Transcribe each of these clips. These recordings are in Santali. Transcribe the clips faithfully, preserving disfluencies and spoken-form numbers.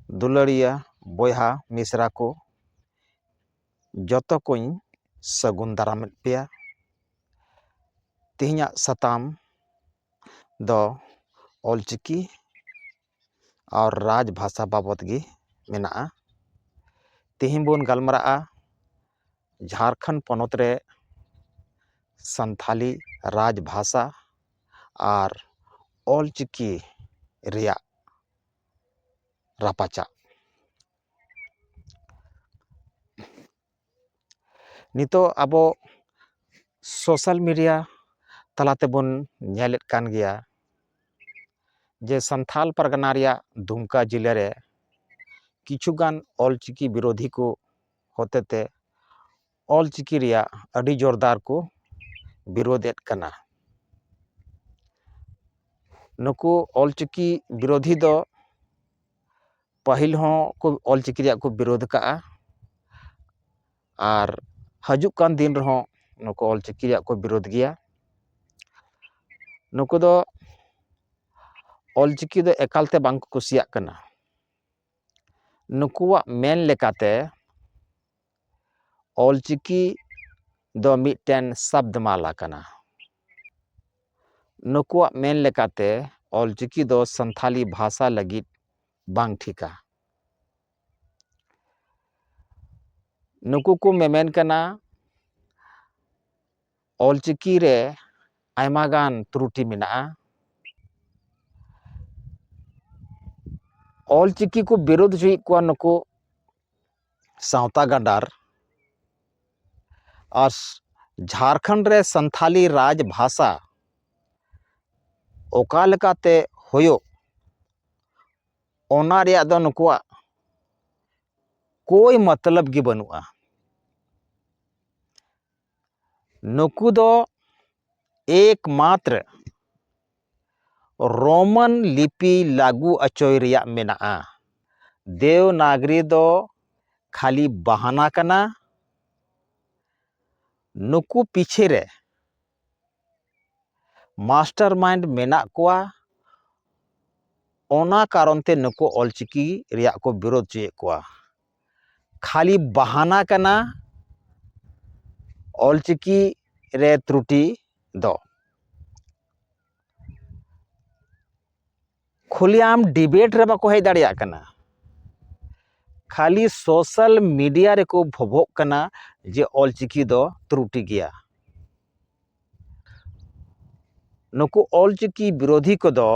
ᱫᱩᱞᱟᱹᱲᱤᱭᱟᱹ ᱵᱚᱭᱦᱟ ᱢᱤᱥᱨᱟ ᱠᱚ, ᱡᱚᱛᱚ ᱠᱚᱧ ᱥᱟᱹᱜᱩᱱ ᱫᱟᱨᱟᱢᱮᱫ ᱯᱮᱭᱟ᱾ ᱛᱮᱦᱮᱧᱟᱜ ᱥᱟᱛᱟᱢ ᱫᱚ ᱚᱞᱪᱤᱠᱤ ᱟᱨ ᱨᱟᱡᱽ ᱵᱷᱟᱥᱟ ᱵᱟᱵᱚᱫ ᱜᱮ ᱢᱮᱱᱟᱜᱼᱟ᱾ ᱛᱮᱦᱮᱧ ᱵᱚᱱ ᱜᱟᱞᱢᱟᱨᱟᱜᱼᱟ ᱡᱷᱟᱲᱠᱷᱚᱸᱰ ᱯᱚᱱᱚᱛ ᱨᱮ ᱥᱟᱱᱛᱷᱟᱞᱤ ᱨᱟᱡᱽ ᱵᱷᱟᱥᱟ ᱟᱨ ᱚᱞᱪᱤᱠᱤ ᱨᱮᱭᱟᱜ ᱨᱟᱯᱟᱪᱟᱜ᱾ ᱱᱤᱛᱚᱜ ᱟᱵᱚ social media ᱛᱟᱞᱟ ᱛᱮᱵᱚᱱ ᱧᱮᱞᱮᱫ ᱠᱟᱱ ᱜᱮᱭᱟ ᱡᱮ ᱥᱟᱱᱛᱷᱟᱞ ᱯᱟᱨᱜᱟᱱᱟ ᱨᱮᱭᱟᱜ ᱫᱩᱢᱠᱟ ᱡᱤᱞᱟᱹ ᱨᱮ ᱠᱤᱪᱷᱩᱜᱟᱱ ᱚᱞᱪᱤᱠᱤ ᱵᱤᱨᱳᱫᱷᱤ ᱠᱚ ᱦᱚᱛᱮᱛᱮ ᱚᱞᱪᱤᱠᱤ ᱨᱮᱭᱟᱜ ᱟᱹᱰᱤ ᱡᱳᱨᱫᱟᱨ ᱠᱚ ᱵᱤᱨᱳᱫᱷᱮᱫ ᱠᱟᱱᱟ᱾ ᱱᱩᱠᱩ ᱚᱞᱪᱤᱠᱤ ᱵᱤᱨᱳᱫᱷᱤ ᱫᱚ ᱯᱟᱹᱦᱤᱞ ᱦᱚᱸ ᱠᱚ ᱚᱞᱪᱤᱠᱤ ᱨᱮᱭᱟᱜ ᱠᱚ ᱵᱤᱨᱳᱫᱷ ᱟᱠᱟᱫᱼᱟ ᱟᱨ ᱦᱤᱡᱩᱜ ᱠᱟᱱ ᱫᱤᱱ ᱨᱮᱦᱚᱸ ᱱᱩᱠᱩ ᱚᱞᱪᱤᱠᱤ ᱨᱮᱭᱟᱜ ᱠᱚ ᱵᱤᱨᱳᱫᱷ ᱜᱮᱭᱟ᱾ ᱱᱩᱠᱩ ᱫᱚ ᱚᱞᱪᱤᱠᱤ ᱫᱚ ᱮᱠᱟᱞᱛᱮ ᱵᱟᱝ ᱠᱚ ᱠᱩᱥᱤᱭᱟᱜ ᱠᱟᱱᱟ᱾ ᱱᱩᱠᱩᱣᱟᱜ ᱢᱮᱱ ᱞᱮᱠᱟᱛᱮ ᱚᱞᱪᱤᱠᱤ ᱫᱚ ᱢᱤᱫᱴᱮᱱ ᱥᱟᱵᱫᱽᱢᱟᱞᱟ ᱠᱟᱱᱟ᱾ ᱱᱩᱠᱩᱣᱟᱜ ᱢᱮᱱ ᱞᱮᱠᱟᱛᱮ ᱚᱞᱪᱤᱠᱤ ᱫᱚ ᱥᱟᱱᱛᱷᱟᱞᱤ ᱵᱷᱟᱥᱟ ᱞᱟᱹᱜᱤᱫ ᱵᱟᱝ ᱴᱷᱤᱠᱟ᱾ ᱱᱩᱠᱩ ᱠᱚ ᱢᱮᱢᱮᱱ ᱠᱟᱱᱟ ᱚᱞᱪᱤᱠᱤ ᱨᱮ ᱟᱭᱢᱟ ᱜᱟᱱ ᱛᱨᱩᱴᱤ ᱢᱮᱱᱟᱜᱼᱟ᱾ ᱚᱞᱪᱤᱠᱤ ᱠᱚ ᱵᱤᱨᱳᱫᱷ ᱦᱚᱪᱚᱭᱮᱫ ᱠᱚᱣᱟ ᱱᱩᱠᱩ ᱥᱟᱶᱛᱟ ᱜᱟᱸᱰᱟᱨ᱾ ᱟᱨ ᱡᱷᱟᱲᱠᱷᱚᱸᱰ ᱨᱮ ᱥᱟᱱᱛᱷᱟᱞᱤ ᱨᱟᱡᱽ ᱵᱷᱟᱥᱟ ᱚᱠᱟ ᱞᱮᱠᱟᱛᱮ ᱦᱩᱭᱩᱜ, ᱚᱱᱟ ᱨᱮᱭᱟᱜ ᱫᱚ ᱱᱩᱠᱩᱣᱟᱜ ᱠᱳᱭ ᱢᱚᱛᱞᱚᱵ ᱜᱮ ᱵᱟᱹᱱᱩᱜᱼᱟ᱾ ᱱᱩᱠᱩ ᱫᱚ ᱮᱠᱢᱟᱛᱨᱚ ᱨᱳᱢᱟᱱ ᱞᱤᱯᱤ ᱞᱟᱹᱜᱩ ᱚᱪᱚᱭ ᱨᱮᱭᱟᱜ ᱢᱮᱱᱟᱜᱼᱟ᱾ ᱫᱮᱣᱱᱟᱜᱽᱨᱤ ᱫᱚ ᱠᱷᱟᱹᱞᱤ ᱵᱟᱦᱟᱱᱟ ᱠᱟᱱᱟ᱾ ᱱᱩᱠᱩ ᱯᱤᱪᱷᱮ ᱨᱮ ᱢᱟᱥᱴᱟᱨ ᱢᱟᱭᱤᱱᱰ ᱢᱮᱱᱟᱜ ᱠᱚᱣᱟ᱾ ᱚᱱᱟ ᱠᱟᱨᱚᱱ ᱛᱮ ᱱᱩᱠᱩ ᱚᱞᱪᱤᱠᱤ ᱨᱮᱭᱟᱜ ᱠᱚ ᱵᱤᱨᱳᱫᱷ ᱦᱚᱪᱚᱭᱮᱫ ᱠᱚᱣᱟ᱾ ᱠᱷᱟᱹᱞᱤ ᱵᱟᱦᱟᱱᱟ ᱠᱟᱱᱟ ᱚᱞᱪᱤᱠᱤ ᱨᱮ ᱛᱨᱩᱴᱤ ᱫᱚ᱾ ᱠᱷᱩᱞᱮᱟᱢ ᱰᱤᱵᱮᱴ ᱨᱮ ᱵᱟᱠᱚ ᱦᱮᱡ ᱫᱟᱲᱮᱭᱟᱜ ᱠᱟᱱᱟ᱾ ᱠᱷᱟᱹᱞᱤ ᱥᱳᱥᱟᱞ ᱢᱤᱰᱤᱭᱟ ᱨᱮᱠᱚ ᱵᱷᱚᱵᱚᱜ ᱠᱟᱱᱟ ᱡᱮ ᱚᱞᱪᱤᱠᱤ ᱫᱚ ᱛᱨᱩᱴᱤ ᱜᱮᱭᱟ᱾ ᱱᱩᱠᱩ ᱚᱞᱪᱤᱠᱤ ᱵᱤᱨᱳᱫᱷᱤ ᱠᱚᱫᱚ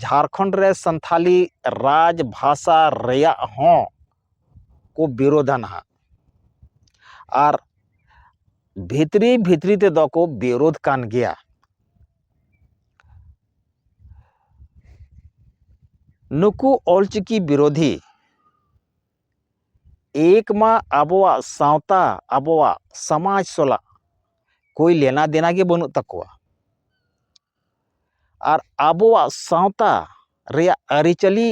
ᱡᱷᱟᱲᱠᱷᱚᱸᱰ ᱨᱮ ᱥᱟᱱᱛᱷᱟᱞᱤ ᱨᱟᱡᱽ ᱵᱷᱟᱥᱟ ᱨᱮᱭᱟᱜ ᱦᱚᱸ ᱠᱚ ᱵᱤᱨᱳᱫᱷᱟ ᱱᱟᱦᱟᱜ᱾ ᱟᱨ ᱵᱷᱤᱛᱨᱤ ᱵᱷᱤᱛᱨᱤ ᱛᱮᱫᱚ ᱠᱚ ᱵᱤᱨᱳᱫᱷ ᱠᱟᱱ ᱜᱮᱭᱟ᱾ ᱱᱩᱠᱩ ᱚᱞᱪᱤᱠᱤ ᱵᱤᱨᱳᱫᱷᱤ ᱮᱠ ᱢᱟ ᱟᱵᱚᱣᱟᱜ ᱥᱟᱶᱛᱟ, ᱟᱵᱚᱣᱟᱜ ᱥᱚᱢᱟᱡᱽ ᱥᱟᱞᱟᱜ ᱠᱳᱭ ᱞᱮᱱᱟ ᱫᱮᱱᱟ ᱜᱮ ᱵᱟᱹᱱᱩᱜ ᱛᱟᱠᱚᱣᱟ᱾ ᱟᱨ ᱟᱵᱚᱣᱟᱜ ᱥᱟᱶᱛᱟ ᱨᱮᱭᱟᱜ ᱟᱹᱨᱤᱪᱟᱹᱞᱤ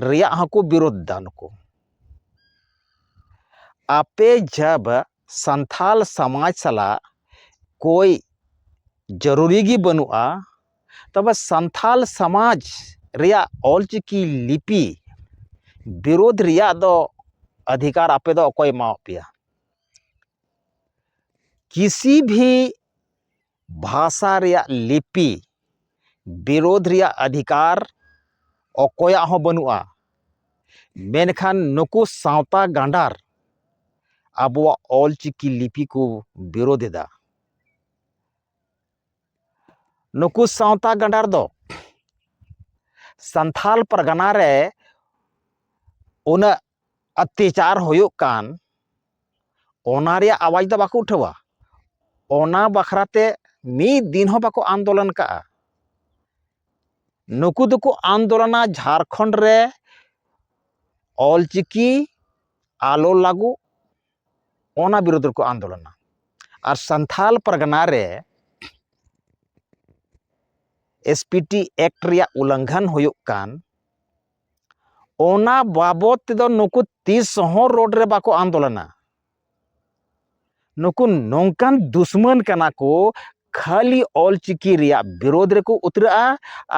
ᱨᱮᱭᱟᱜ ᱦᱚᱸᱠᱚ ᱵᱤᱨᱳᱫᱷ ᱫᱟ ᱱᱩᱠᱩ᱾ ᱟᱯᱮ ᱡᱟᱵ ᱥᱟᱱᱛᱷᱟᱞ ᱥᱚᱢᱟᱡᱽ ᱥᱟᱞᱟᱜ ᱠᱳᱭ ᱡᱟᱹᱨᱩᱨᱤ ᱜᱮ ᱵᱟᱹᱱᱩᱜᱼᱟ, ᱛᱚᱵᱮ ᱥᱟᱱᱛᱷᱟᱞ ᱥᱚᱢᱟᱡᱽ ᱨᱮᱭᱟᱜ ᱚᱞᱪᱤᱠᱤ ᱞᱤᱯᱤ ᱵᱤᱨᱳᱫᱷ ᱨᱮᱭᱟᱜ ᱫᱚ ᱚᱫᱷᱤᱠᱟᱨ ᱟᱯᱮ ᱫᱚ ᱚᱠᱚᱭ ᱮᱢᱟᱣᱟᱫ ᱯᱮᱭᱟ? ᱠᱤᱥᱤ ᱵᱷᱤ ᱵᱷᱟᱥᱟ ᱨᱮᱭᱟᱜ ᱞᱤᱯᱤ ᱵᱤᱨᱳᱫᱷ ᱨᱮᱭᱟᱜ ᱚᱫᱷᱤᱠᱟᱨ ᱚᱠᱚᱭᱟᱜ ᱦᱚᱸ ᱵᱟᱹᱱᱩᱜᱼᱟ᱾ ᱢᱮᱱᱠᱷᱟᱱ ᱱᱩᱠᱩ ᱥᱟᱶᱛᱟ ᱜᱟᱸᱰᱟᱨ ᱟᱵᱚᱣᱟᱜ ᱚᱞᱪᱤᱠᱤ ᱞᱤᱯᱤ ᱠᱚ ᱵᱤᱨᱳᱫᱷ ᱮᱫᱟ᱾ ᱱᱩᱠᱩ ᱥᱟᱶᱛᱟ ᱜᱟᱸᱰᱟᱨ ᱫᱚ ᱥᱟᱱᱛᱷᱟᱞ ᱯᱟᱨᱜᱟᱱᱟ ᱨᱮ ᱩᱱᱟᱹᱜ ᱚᱛᱛᱟᱪᱟᱨ ᱦᱩᱭᱩᱜ ᱠᱟᱱ, ᱚᱱᱟ ᱨᱮᱭᱟᱜ ᱟᱣᱟᱡᱽ ᱫᱚ ᱵᱟᱠᱚ ᱩᱴᱷᱟᱹᱣᱟ᱾ ᱚᱱᱟ ᱵᱟᱠᱷᱨᱟ ᱛᱮ ᱢᱤᱫ ᱫᱤᱱ ᱦᱚᱸ ᱵᱟᱠᱚ ᱟᱱᱫᱳᱞᱚᱱ ᱠᱟᱜᱼᱟ᱾ ᱱᱩᱠᱩ ᱫᱚᱠᱚ ᱟᱱᱫᱳᱞᱚᱱᱟ ᱡᱷᱟᱲᱠᱷᱚᱸᱰ ᱨᱮ ᱚᱞᱪᱤᱠᱤ ᱟᱞᱚ ᱞᱟᱹᱜᱩ, ᱚᱱᱟ ᱵᱤᱨᱩᱫᱽ ᱨᱮᱠᱚ ᱟᱱᱫᱳᱞᱚᱱᱟ᱾ ᱟᱨ ᱥᱟᱱᱛᱷᱟᱞ ᱯᱟᱨᱜᱟᱱᱟ ᱨᱮ ᱮᱥ ᱯᱤ ᱴᱤ ᱮᱠᱴ ᱨᱮᱭᱟᱜ ᱩᱞᱞᱚᱝᱜᱷᱚᱱ ᱦᱩᱭᱩᱜ ᱠᱟᱱ, ᱚᱱᱟ ᱵᱟᱵᱚᱫ ᱛᱮᱫᱚ ᱱᱩᱠᱩ ᱛᱤᱥ ᱦᱚᱸ ᱨᱳᱰ ᱨᱮ ᱵᱟᱠᱚ ᱟᱱᱫᱳᱞᱚᱱᱟ᱾ ᱱᱩᱠᱩ ᱱᱚᱝᱠᱟᱱ ᱫᱩᱥᱢᱟᱱ ᱠᱟᱱᱟ ᱠᱚ, ᱠᱷᱟᱹᱞᱤ ᱚᱞᱪᱤᱠᱤ ᱨᱮᱭᱟᱜ ᱵᱤᱨᱳᱫᱷ ᱨᱮᱠᱚ ᱩᱛᱨᱟᱹᱜᱼᱟ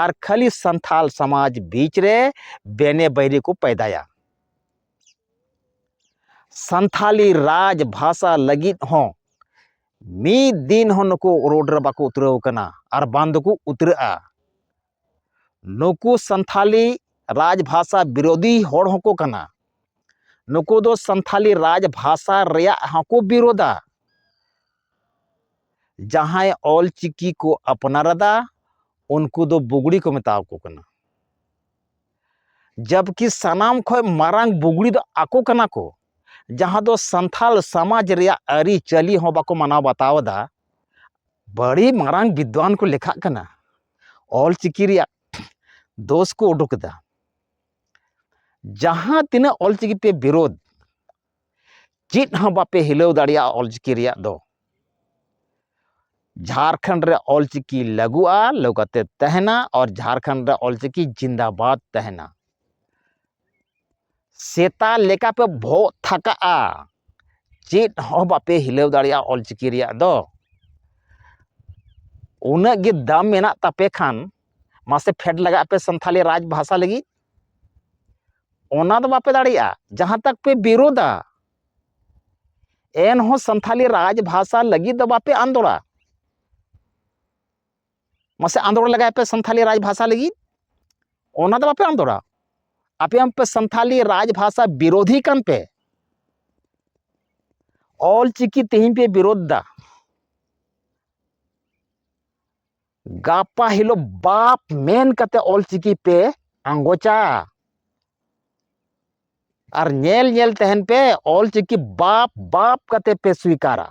ᱟᱨ ᱠᱷᱟᱹᱞᱤ ᱥᱟᱱᱛᱟᱞ ᱥᱚᱢᱟᱡᱽ ᱵᱤᱪ ᱨᱮ ᱵᱮᱱᱮ ᱵᱟᱹᱭᱨᱤ ᱠᱚ ᱯᱟᱭᱫᱟᱭᱟ᱾ ᱥᱟᱱᱛᱷᱟᱞᱤ ᱨᱟᱡᱽ ᱵᱷᱟᱥᱟ ᱞᱟᱹᱜᱤᱫ ᱦᱚᱸ ᱢᱤᱫ ᱫᱤᱱ ᱦᱚᱸ ᱱᱩᱠᱩ ᱨᱳᱰ ᱨᱮ ᱵᱟᱠᱚ ᱩᱛᱨᱟᱹᱣ ᱠᱟᱱᱟ ᱟᱨ ᱵᱟᱝ ᱫᱚᱠᱚ ᱩᱛᱨᱟᱹᱜᱼᱟ᱾ ᱱᱩᱠᱩ ᱥᱟᱱᱛᱷᱟᱞᱤ ᱨᱟᱡᱽ ᱵᱷᱟᱥᱟ ᱵᱤᱨᱳᱫᱷᱤ ᱦᱚᱲ ᱦᱚᱸᱠᱚ ᱠᱟᱱᱟ᱾ ᱱᱩᱠᱩ ᱫᱚ ᱥᱟᱱᱛᱷᱟᱞᱤ ᱨᱟᱡᱽ ᱵᱷᱟᱥᱟ ᱨᱮᱭᱟᱜ ᱦᱚᱸᱠᱚ ᱵᱤᱨᱳᱫᱷᱟ᱾ ᱡᱟᱦᱟᱸᱭ ᱚᱞ ᱪᱤᱠᱤ ᱠᱚ ᱟᱯᱱᱟᱨ ᱮᱫᱟ, ᱩᱱᱠᱩ ᱫᱚ ᱵᱩᱜᱲᱤ ᱠᱚ ᱢᱮᱛᱟᱣ ᱠᱚ ᱠᱟᱱᱟ᱾ ᱡᱟᱵᱠᱤ ᱥᱟᱱᱟᱢ ᱠᱷᱚᱱ ᱢᱟᱨᱟᱝ ᱵᱩᱜᱲᱤ ᱫᱚ ᱟᱠᱚ ᱠᱟᱱᱟ ᱠᱚ, ᱡᱟᱦᱟᱸ ᱫᱚ ᱥᱟᱱᱛᱷᱟᱞ ᱥᱚᱢᱟᱡᱽ ᱨᱮᱭᱟᱜ ᱟᱹᱨᱤᱪᱟᱹᱞᱤ ᱦᱚᱸ ᱵᱟᱠᱚ ᱢᱟᱱᱟᱣ ᱵᱟᱛᱟᱣ ᱮᱫᱟ᱾ ᱵᱟᱹᱲᱤ ᱢᱟᱨᱟᱝ ᱵᱤᱫᱽᱣᱟᱱ ᱠᱚ ᱞᱮᱠᱷᱟᱜ ᱠᱟᱱᱟ, ᱚᱞ ᱪᱤᱠᱤ ᱨᱮᱭᱟᱜ ᱫᱳᱥ ᱠᱚ ᱩᱰᱩᱠ ᱮᱫᱟ᱾ ᱡᱟᱦᱟᱸ ᱛᱤᱱᱟᱹᱜ ᱚᱞ ᱪᱤᱠᱤ ᱯᱮ ᱵᱤᱨᱳᱫᱷ, ᱪᱮᱫ ᱦᱚᱸ ᱵᱟᱯᱮ ᱦᱤᱞᱟᱹᱣ ᱫᱟᱲᱮᱭᱟᱜᱼᱟ ᱚᱞ ᱪᱤᱠᱤ ᱨᱮᱭᱟᱜ ᱫᱚ᱾ ᱡᱷᱟᱲᱠᱷᱚᱸᱰ ᱨᱮ ᱚᱞ ᱪᱤᱠᱤ ᱞᱟᱹᱜᱩᱜᱼᱟ, ᱞᱟᱹᱜᱩ ᱠᱟᱛᱮ ᱛᱟᱦᱮᱱᱟ, ᱟᱨ ᱡᱷᱟᱲᱠᱷᱚᱸᱰ ᱨᱮ ᱚᱞ ᱪᱤᱠᱤ ᱡᱤᱱᱫᱟᱵᱟᱫ ᱛᱟᱦᱮᱱᱟ᱾ ᱥᱮᱛᱟ ᱞᱮᱠᱟ ᱯᱮ ᱵᱷᱚᱜ ᱛᱷᱟᱠᱟᱜᱼᱟ, ᱪᱮᱫ ᱦᱚᱸ ᱵᱟᱯᱮ ᱦᱤᱞᱟᱹᱣ ᱫᱟᱲᱮᱭᱟᱜᱼᱟ ᱚᱞ ᱪᱤᱠᱤ ᱨᱮᱭᱟᱜ ᱫᱚ᱾ ᱩᱱᱟᱹᱜ ᱜᱮ ᱫᱟᱢ ᱢᱮᱱᱟᱜ ᱛᱟᱯᱮ ᱠᱷᱟᱱ, ᱢᱟᱥᱮ ᱯᱷᱮᱰ ᱞᱟᱜᱟᱜ ᱯᱮ ᱥᱟᱱᱛᱷᱟᱞᱤ ᱨᱟᱡᱽ ᱵᱷᱟᱥᱟ ᱞᱟᱹᱜᱤᱫ᱾ ᱚᱱᱟ ᱫᱚ ᱵᱟᱯᱮ ᱫᱟᱲᱮᱭᱟᱜᱼᱟ, ᱡᱟᱦᱟᱸ ᱛᱟᱠ ᱯᱮ ᱵᱤᱨᱳᱫᱟ᱾ ᱮᱱᱦᱚᱸ ᱥᱟᱱᱛᱷᱟᱞᱤ ᱨᱟᱡᱽ ᱵᱷᱟᱥᱟ ᱞᱟᱹᱜᱤᱫ ᱫᱚ ᱵᱟᱯᱮ ᱟᱱᱫᱳᱲᱟ᱾ ᱢᱟᱥᱮ ᱟᱱᱫᱳᱲ ᱞᱟᱜᱟᱭ ᱯᱮ ᱥᱟᱱᱛᱷᱟᱞᱤ ᱨᱟᱡᱽ ᱵᱷᱟᱥᱟ ᱞᱟᱹᱜᱤᱫ᱾ ᱚᱱᱟ ᱫᱚ ᱵᱟᱯᱮ ᱟᱱᱫᱳᱲᱟ᱾ ᱟᱯᱮ ᱦᱚᱸ ᱯᱮ ᱥᱟᱱᱛᱷᱟᱞᱤ ᱨᱟᱡᱽ ᱵᱷᱟᱥᱟ ᱵᱤᱨᱳᱫᱷᱤ ᱠᱟᱱ ᱯᱮ᱾ ᱚᱞ ᱪᱤᱠᱤ ᱛᱮᱦᱮᱧ ᱯᱮ ᱵᱤᱨᱳᱫᱷ ᱫᱟ, ᱜᱟᱯᱟ ᱦᱤᱞᱳᱜ ᱵᱟᱯ ᱢᱮᱱ ᱠᱟᱛᱮ ᱚᱞ ᱪᱤᱠᱤ ᱯᱮ ᱟᱸᱜᱚᱪᱟ᱾ ᱟᱨ ᱧᱮᱞ ᱧᱮᱞ ᱛᱟᱦᱮᱱ ᱯᱮ, ᱚᱞ ᱪᱤᱠᱤ ᱵᱟᱯ ᱵᱟᱯ ᱠᱟᱛᱮ ᱯᱮ ᱥᱣᱤᱠᱟᱨᱟ᱾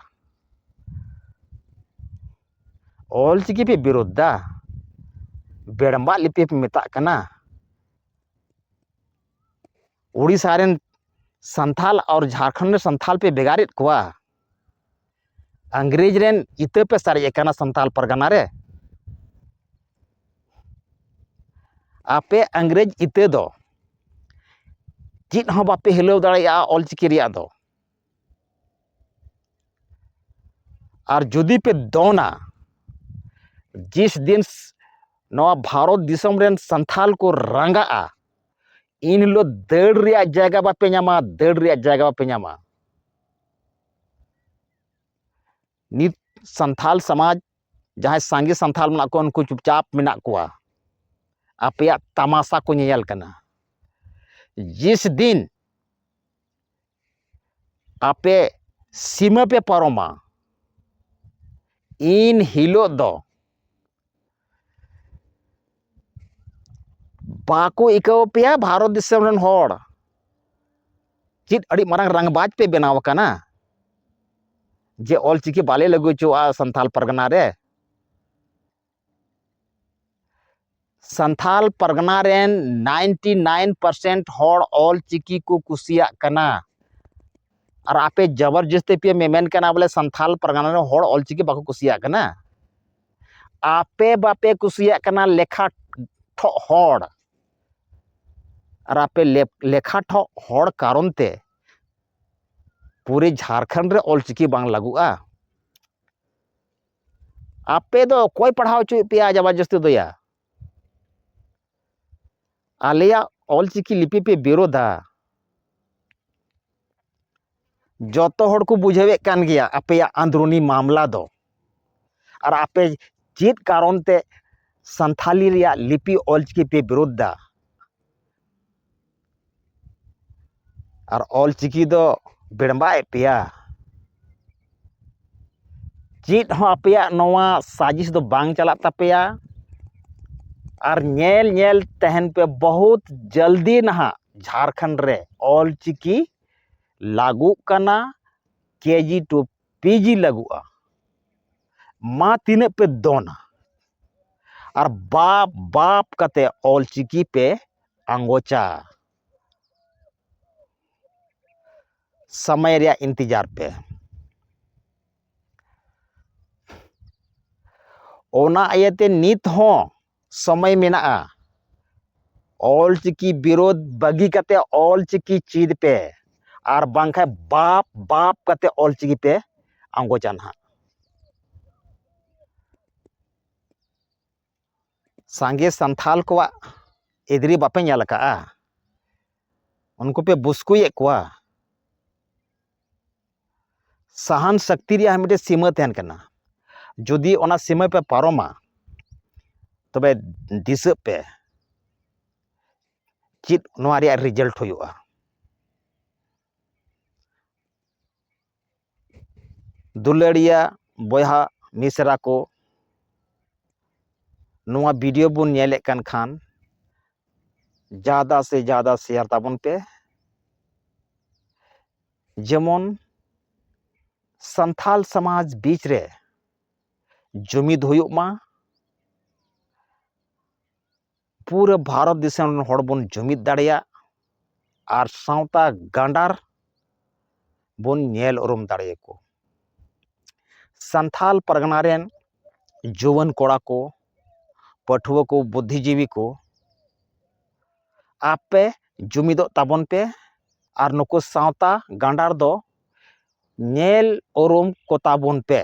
ᱚᱞ ᱪᱤᱠᱤ ᱯᱮ ᱵᱤᱨᱳᱫᱷ ᱫᱟ, ᱵᱮᱲᱢᱟᱜ ᱞᱤᱯᱤ ᱯᱮ ᱢᱮᱛᱟᱜ ᱠᱟᱱᱟ᱾ ᱩᱲᱤᱥᱥᱟ ᱨᱮᱱ ᱥᱟᱱᱛᱷᱟᱞ ᱟᱨ ᱡᱷᱟᱲᱠᱷᱚᱸᱰ ᱨᱮᱱ ᱥᱟᱱᱛᱷᱟᱞ ᱯᱮ ᱵᱷᱮᱜᱟᱨᱮᱫ ᱠᱚᱣᱟ᱾ ᱟᱝᱨᱮᱡᱽ ᱨᱮᱱ ᱤᱛᱟᱹ ᱯᱮ ᱥᱟᱨᱮᱡ ᱟᱠᱟᱱᱟ ᱥᱟᱱᱛᱟᱞ ᱯᱟᱨᱜᱟᱱᱟ ᱨᱮ᱾ ᱟᱯᱮ ᱟᱝᱨᱮᱡᱽ ᱤᱛᱟᱹ ᱫᱚ ᱪᱮᱫ ᱦᱚᱸ ᱵᱟᱯᱮ ᱦᱤᱞᱟᱹᱣ ᱫᱟᱲᱮᱭᱟᱜᱼᱟ ᱚᱞ ᱪᱤᱠᱤ ᱨᱮᱭᱟᱜ ᱫᱚ᱾ ᱟᱨ ᱡᱩᱫᱤ ᱯᱮ ᱫᱚᱱᱟ, ᱡᱤᱥ ᱫᱤᱱ ᱱᱚᱣᱟ ᱵᱷᱟᱨᱚᱛ ᱫᱤᱥᱚᱢ ᱨᱮᱱ ᱥᱟᱱᱛᱷᱟᱞ ᱠᱚ ᱨᱟᱸᱜᱟᱜᱼᱟ, ᱤᱱ ᱦᱤᱞᱳᱜ ᱫᱟᱹᱲ ᱨᱮᱭᱟᱜ ᱡᱟᱭᱜᱟ ᱵᱟᱯᱮ ᱧᱟᱢᱟ, ᱫᱟᱹᱲ ᱨᱮᱭᱟᱜ ᱡᱟᱭᱜᱟ ᱵᱟᱯᱮ ᱧᱟᱢᱟ᱾ ᱱᱤᱛ ᱥᱟᱱᱛᱷᱟᱞ ᱥᱚᱢᱟᱡᱽ ᱡᱟᱦᱟᱸᱭ ᱥᱟᱸᱜᱮ ᱥᱟᱱᱛᱷᱟᱞ ᱢᱮᱱᱟᱜ ᱠᱚᱣᱟ, ᱩᱱᱠᱩ ᱪᱩᱯᱪᱟᱯ ᱢᱮᱱᱟᱜ ᱠᱚᱣᱟ, ᱟᱯᱮᱭᱟᱜ ᱛᱟᱢᱟᱥᱟ ᱠᱚ ᱧᱮᱧᱮᱞ ᱠᱟᱱᱟ᱾ ᱡᱤᱥ ᱫᱤᱱ ᱟᱯᱮ ᱥᱤᱢᱟᱹ ᱯᱮ ᱯᱟᱨᱚᱢᱟ, ᱤᱱ ᱦᱤᱞᱳᱜ ᱫᱚ ᱵᱟᱠᱚ ᱟᱹᱭᱠᱟᱹᱣ ᱯᱮᱭᱟ ᱵᱷᱟᱨᱚᱛ ᱫᱤᱥᱚᱢ ᱨᱮᱱ ᱦᱚᱲ᱾ ᱪᱮᱫ ᱟᱹᱰᱤ ᱢᱟᱨᱟᱝ ᱨᱟᱝᱵᱟᱡᱽ ᱯᱮ ᱵᱮᱱᱟᱣ ᱟᱠᱟᱱᱟ ᱡᱮ ᱚᱞᱪᱤᱠᱤ ᱵᱟᱞᱮ ᱞᱟᱹᱜᱩ ᱦᱚᱪᱚᱣᱟᱜᱼᱟ ᱥᱟᱱᱛᱟᱞ ᱯᱟᱨᱜᱟᱱᱟ ᱨᱮ? ᱥᱟᱱᱛᱟᱞ ᱯᱟᱨᱜᱟᱱᱟ ᱨᱮᱱ ninety nine percent ᱦᱚᱲ ᱚᱞᱪᱤᱠᱤ ᱠᱚ ᱠᱩᱥᱤᱭᱟᱜ ᱠᱟᱱᱟ᱾ ᱟᱨ ᱟᱯᱮ ᱡᱚᱵᱚᱨᱡᱚᱥᱛᱤ ᱯᱮ ᱢᱮᱢᱮᱱ ᱠᱟᱱᱟ ᱵᱚᱞᱮ ᱥᱟᱱᱛᱟᱞ ᱯᱟᱨᱜᱟᱱᱟ ᱨᱮᱱ ᱦᱚᱲ ᱚᱞᱪᱤᱠᱤ ᱵᱟᱠᱚ ᱠᱩᱥᱤᱭᱟᱜ ᱠᱟᱱᱟ᱾ ᱟᱯᱮ ᱵᱟᱯᱮ ᱠᱩᱥᱤᱭᱟᱜ ᱠᱟᱱᱟ ᱞᱮᱠᱷᱟ ᱴᱷᱚᱜ ᱦᱚᱲ᱾ ᱟᱨ ᱟᱯᱮ ᱞᱮ-, ᱞᱮᱠᱷᱟ ᱴᱷᱚᱜ ᱦᱚᱲ ᱠᱟᱨᱚᱱ ᱛᱮ ᱯᱩᱨᱟᱹ ᱡᱷᱟᱲᱠᱷᱚᱸᱰ ᱨᱮ ᱚᱞᱪᱤᱠᱤ ᱵᱟᱝ ᱞᱟᱹᱜᱩᱜᱼᱟ᱾ ᱟᱯᱮ ᱫᱚ ᱚᱠᱚᱭ ᱯᱟᱲᱦᱟᱣ ᱦᱚᱪᱚᱭᱮᱫ ᱯᱮᱭᱟ ᱡᱟᱵᱟᱨᱡᱚᱥᱛᱤ ᱫᱚᱭᱟ? ᱟᱞᱮᱭᱟᱜ ᱚᱞᱪᱤᱠᱤ ᱞᱤᱯᱤ ᱯᱮ ᱵᱤᱨᱳᱫᱟ᱾ ᱡᱚᱛᱚ ᱦᱚᱲ ᱠᱚ ᱵᱩᱡᱷᱟᱹᱣᱮᱫ ᱠᱟᱱ ᱜᱮᱭᱟ ᱟᱯᱮᱭᱟᱜ ᱟᱱᱫᱨᱩᱱᱤ ᱢᱟᱢᱞᱟ ᱫᱚ᱾ ᱟᱨ ᱟᱯᱮ ᱪᱮᱫ ᱠᱟᱨᱚᱱ ᱛᱮ ᱥᱟᱱᱛᱷᱟᱞᱤ ᱨᱮᱭᱟᱜ ᱞᱤᱯᱤ ᱚᱞᱪᱤᱠᱤ ᱯᱮ ᱵᱤᱨᱳᱫ ᱫᱟ? ᱟᱨ ᱚᱞᱪᱤᱠᱤ ᱫᱚ ᱵᱮᱲᱵᱟᱭᱮᱫ ᱯᱮᱭᱟ᱾ ᱪᱮᱫ ᱦᱚᱸ ᱟᱯᱮᱭᱟᱜ ᱱᱚᱣᱟ ᱥᱟᱡᱤᱥ ᱫᱚ ᱵᱟᱝ ᱪᱟᱞᱟᱜ ᱛᱟᱯᱮᱭᱟ᱾ ᱟᱨ ᱧᱮᱞ ᱧᱮᱞ ᱛᱟᱦᱮᱱ ᱯᱮ, ᱵᱚᱦᱩᱛ ᱡᱟᱞᱫᱤ ᱱᱟᱦᱟᱜ ᱡᱷᱟᱲᱠᱷᱚᱸᱰ ᱨᱮ ᱚᱞᱪᱤᱠᱤ ᱞᱟᱹᱜᱩᱜ ᱠᱟᱱᱟ, ᱠᱮᱡᱤ ᱴᱩ ᱯᱤᱡᱤ ᱞᱟᱹᱜᱩᱜᱼᱟ᱾ ᱢᱟ ᱛᱤᱱᱟᱹᱜ ᱯᱮ ᱫᱚᱱᱟ, ᱟᱨ ᱵᱟᱯ ᱵᱟᱯ ᱠᱟᱛᱮ ᱚᱞᱪᱤᱠᱤ ᱯᱮ ᱟᱸᱜᱚᱪᱟ᱾ ᱥᱚᱢᱚᱭ ᱨᱮᱭᱟᱜ ᱤᱱᱛᱮᱡᱟᱨ ᱯᱮ᱾ ᱚᱱᱟ ᱤᱭᱟᱹᱛᱮ ᱱᱤᱛ ᱦᱚᱸ ᱥᱚᱢᱚᱭ ᱢᱮᱱᱟᱜᱼᱟ᱾ ᱚᱞᱪᱤᱠᱤ ᱵᱤᱨᱳᱫᱷ ᱵᱟᱹᱜᱤ ᱠᱟᱛᱮ ᱚᱞᱪᱤᱠᱤ ᱪᱮᱫ ᱯᱮ, ᱟᱨ ᱵᱟᱝᱠᱷᱟᱱ ᱵᱟᱯ ᱵᱟᱯ ᱠᱟᱛᱮ ᱚᱞᱪᱤᱠᱤ ᱯᱮ ᱟᱸᱜᱚᱪᱟ ᱱᱟᱦᱟᱜ᱾ ᱥᱟᱸᱜᱮ ᱥᱟᱱᱛᱷᱟᱞ ᱠᱚᱣᱟᱜ ᱮᱫᱽᱨᱤ ᱵᱟᱯᱮ ᱧᱮᱞ ᱟᱠᱟᱫᱼᱟ? ᱩᱱᱠᱩ ᱯᱮ ᱵᱩᱥᱠᱩᱭᱮᱫ ᱠᱚᱣᱟ᱾ ᱥᱟᱦᱟᱱ ᱥᱚᱠᱛᱤ ᱨᱮᱭᱟᱜ ᱢᱤᱫᱴᱮᱱ ᱥᱤᱢᱟᱹ ᱛᱟᱦᱮᱱ ᱠᱟᱱᱟ᱾ ᱡᱩᱫᱤ ᱚᱱᱟ ᱥᱤᱢᱟᱹ ᱯᱮ ᱯᱟᱨᱚᱢᱟ, ᱛᱚᱵᱮ ᱫᱤᱥᱟᱹᱜ ᱯᱮ ᱪᱮᱫ ᱱᱚᱣᱟ ᱨᱮᱭᱟᱜ ᱨᱮᱡᱟᱞᱴ ᱦᱩᱭᱩᱜᱼᱟ᱾ ᱫᱩᱞᱟᱹᱲᱤᱭᱟ ᱵᱚᱭᱦᱟ ᱢᱤᱥᱨᱟ ᱠᱚ, ᱱᱚᱣᱟ ᱵᱷᱤᱰᱤᱭᱳ ᱵᱚᱱ ᱧᱮᱞᱮᱫ ᱠᱟᱱ ᱠᱷᱟᱱ ᱡᱟᱫᱟ ᱥᱮ ᱡᱟᱫᱟ ᱥᱮᱭᱟᱨ ᱛᱟᱵᱚᱱ ᱯᱮ, ᱡᱮᱢᱚᱱ ᱥᱟᱱᱛᱷᱟᱞ ᱥᱚᱢᱟᱡᱽ ᱵᱤᱪ ᱨᱮ ᱡᱩᱢᱤᱫ ᱦᱩᱭᱩᱜ ᱢᱟ, ᱯᱩᱨᱟᱹ ᱵᱷᱟᱨᱚᱛ ᱫᱤᱥᱚᱢ ᱨᱮᱱ ᱦᱚᱲ ᱵᱚᱱ ᱡᱩᱢᱤᱫ ᱫᱟᱲᱮᱭᱟᱜ ᱟᱨ ᱥᱟᱶᱛᱟ ᱜᱟᱸᱰᱟᱨ ᱵᱚᱱ ᱧᱮᱞ ᱩᱨᱩᱢ ᱫᱟᱲᱮᱭᱟᱠᱚ᱾ ᱥᱟᱱᱛᱷᱟᱞ ᱯᱟᱨᱜᱟᱱᱟ ᱨᱮᱱ ᱡᱩᱣᱟᱹᱱ ᱠᱚᱲᱟ ᱠᱚ, ᱯᱟᱹᱴᱷᱩᱣᱟᱹ ᱠᱚ, ᱵᱩᱫᱽᱫᱷᱤᱡᱤᱵᱤ ᱠᱚ, ᱟᱯᱮ ᱡᱩᱢᱤᱫᱚᱜ ᱛᱟᱵᱚᱱ ᱯᱮ ᱟᱨ ᱱᱩᱠᱩ ᱥᱟᱶᱛᱟ ᱜᱟᱸᱰᱟᱨ ᱫᱚ ᱧᱮᱞ ᱩᱨᱩᱢ ᱠᱚ ᱛᱟᱵᱚᱱ ᱯᱮ᱾